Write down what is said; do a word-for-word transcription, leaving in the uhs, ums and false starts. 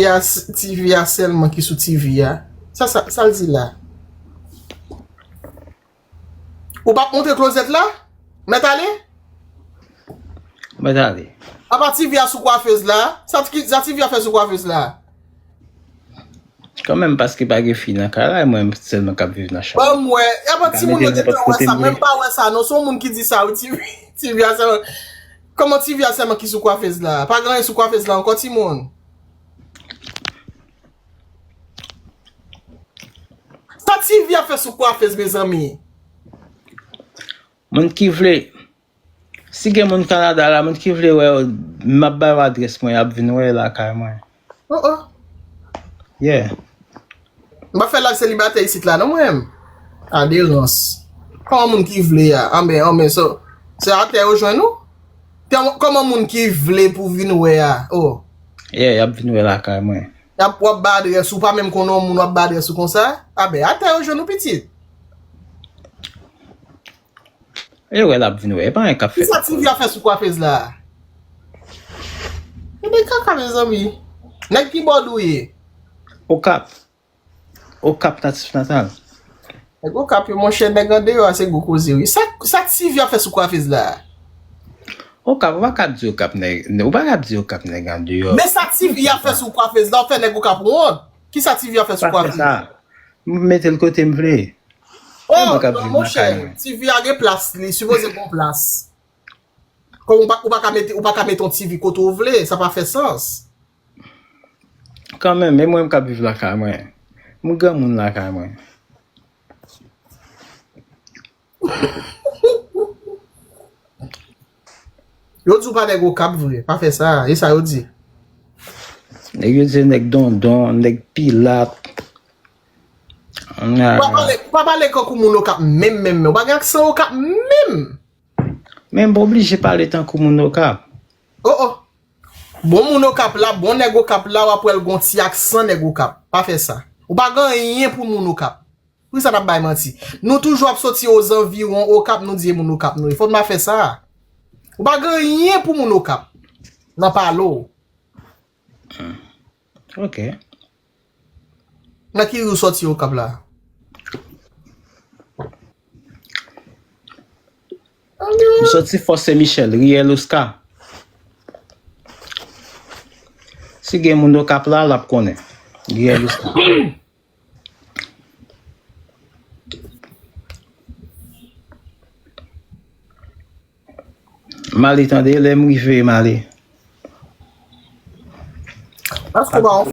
a, s- T V a sèlman ki sou T V a. Sa, sa, sa l di la? Ou p ap montre klozèt la? Mèt ale? Mwen t ale. Apa T V a sou kwafez la? Sa, ki- sa T V a fè sou kwafez la? Kanmenm, paske pa gen fi nan kay la, e mwen sèlman k ap viv nan chanm. Ban m wè. Apa timoun yo gentan wè sa? Mwen pa wè sa non. Se yon moun ki di sa wi. T V, T V a sèlman. Kòman T V a sèlman ki sou kwafez la? Pa gen anyen sou kwafez la ankò, timoun. Sa T V a fè sou kwafez, mezanmi? Moun ki vle, si gen moun Kanada la, moun ki vle wè yo, m ap ba yo adrès mwen, y ap vin wè lakay mwen. Oh, oh. Yeah. M pa fè laj selibatè isit la, non, mwen. A derans. Kòman moun ki vle a? Anben, anben, so, se atè yo jwenn ou? Kòman moun ki vle pou vin wè a? Oh. Yeah, y ap vin wè lakay mwen. Y ap, w ap ba adrès ou, pa menm konnen yon moun, w ap ba adrès ou konsa? Anben, atè yo jwenn ou, pitit. E wè l ap vin wè, e pa anyen k ap fèt. Kisa T V a fè sou kwafez la? E de kaka, mezanmi. Nèg ki bò w ye? Okap. Okap natif natal. Nèg Okap yo, monchè, nèg andeyò a se gwo koze wi. Sa, sa T V a fè sou kwafez la? Okap, ou pa ka ap di Okap nèg, ou pa ka ap di Okap nèg andeyò. Men sa T V a fè sou kwafez la, ou fè nèg Okap wont. Kisa T V a fè sou kwafez la? M mete l kote m vle. Oh, non, monchè, T V a gen plas li, sipoze gen plas. Kòm ou pa, ou pa ka mete, ou pa ka mete yon T V kote w vle, sa pa fè sans. Kanmenm, e mwen m k ap viv lakay mwen. M granmoun lakay mwen. Yo di w pa nèg Okap vre, pa fè sa, e sa yo di. Nèg yo di nèg dondon, nèg pilat. Ou pa pale, ou pa pale kankou moun Okap menm, menm, menm. Ou pa gen aksan Okap menm. Men m pa oblije pale tankou moun Okap. Oh, oh. Bon moun Okap la, bon nèg Okap la, w ap wè l gon ti aksan nèg Okap. Pa fè sa. Ou pa gen anyen pou moun Okap. Poukisa n ap bay manti? Nou toujou ap soti ozanviwon Okap, nou di e moun Okap nou ye. Fò n pa fè sa. Ou pa gen anyen pou moun Okap. Nan pale w. Ok. Nan ki ri w soti Okap la? M soti Fò Sen Michèl, riyèl Oska. Si gen moun Okap la, l ap konnen. Riyèl Oska. M ale tande, lè m rive, m ale. Èske w pa yon